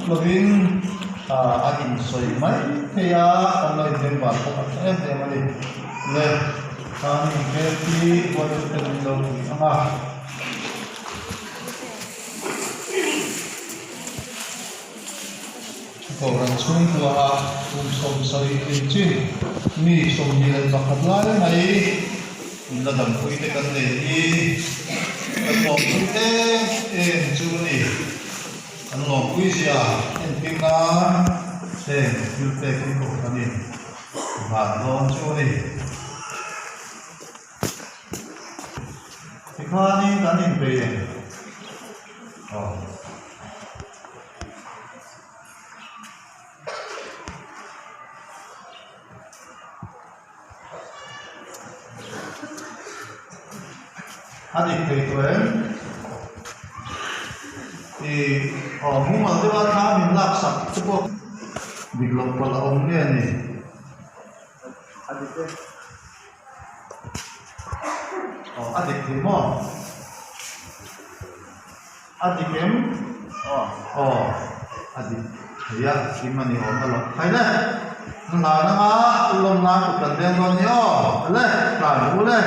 lovin a insawi mai thei a, kan lo inbengvar bawk a tha em em a ni. Le, khang inkhel hi huaitute min lo pui ang a. Kohhran chhungkuaah kum 70 tlin chin mi 21 lai mai in la dampui te kan nei hi kan lawmpui em em chu a ni. Kan lawmpui zia entir nan heng thil pek hi kohhranin van dawn chu a ni. Tikhanin kan inpeih em? Aw. A dik thei tawh em? I aw mumal deuha thla min laksak te pawh dik loh palh a awm nge ni? A dik e. Aw a dik thei maw? A dik em? Aw, a dik thei a, kim a ni awm alawm. Khai le, na hlan anga lawm nan kut kan veng dawn ni aw, le, tlan u le.